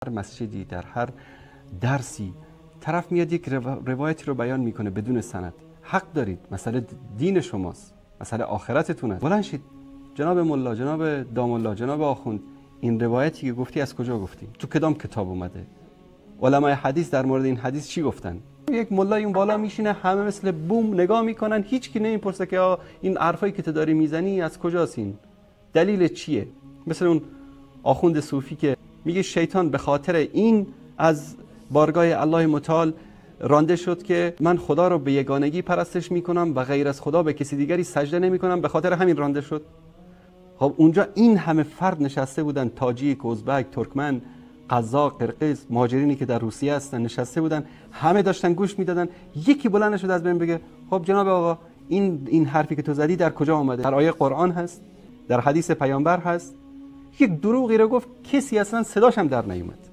هر مسجدی، در هر درسی طرف میاد یک روایتی رو بیان میکنه بدون سند. حق دارید، مسئله دین شماست، مسئله آخرتتون است. بلند شید جناب ملا، جناب داملا، جناب آخوند، این روایتی که گفتی از کجا گفتی؟ تو کدام کتاب اومده؟ علمای حدیث در مورد این حدیث چی گفتن؟ یک ملای اون بالا میشینه، همه مثل بوم نگاه میکنن، هیچ کی نمیپرسه که این حرفایی که تو داری میزنی از کجاست، این دلیل چیه؟ مثل اون آخوند صوفی که میگه شیطان به خاطر این از بارگاه الله متعال رانده شد که من خدا رو به یگانگی پرستش میکنم و غیر از خدا به کسی دیگری سجده نمیکنم، به خاطر همین رانده شد. خب اونجا این همه فرد نشسته بودن، تاجیک، ازبک، ترکمن، قزاق، قرقیز، مهاجرینی که در روسیه هستن نشسته بودن، همه داشتن گوش میدادن. یکی بلند شد از بین بگه خب جناب آقا، این حرفی که تو زدی در کجا آمده؟ در آیه قرآن هست، در حدیث پیامبر هست. یک دروغی رو گفت، کسی اصلا صداش هم در نیومد.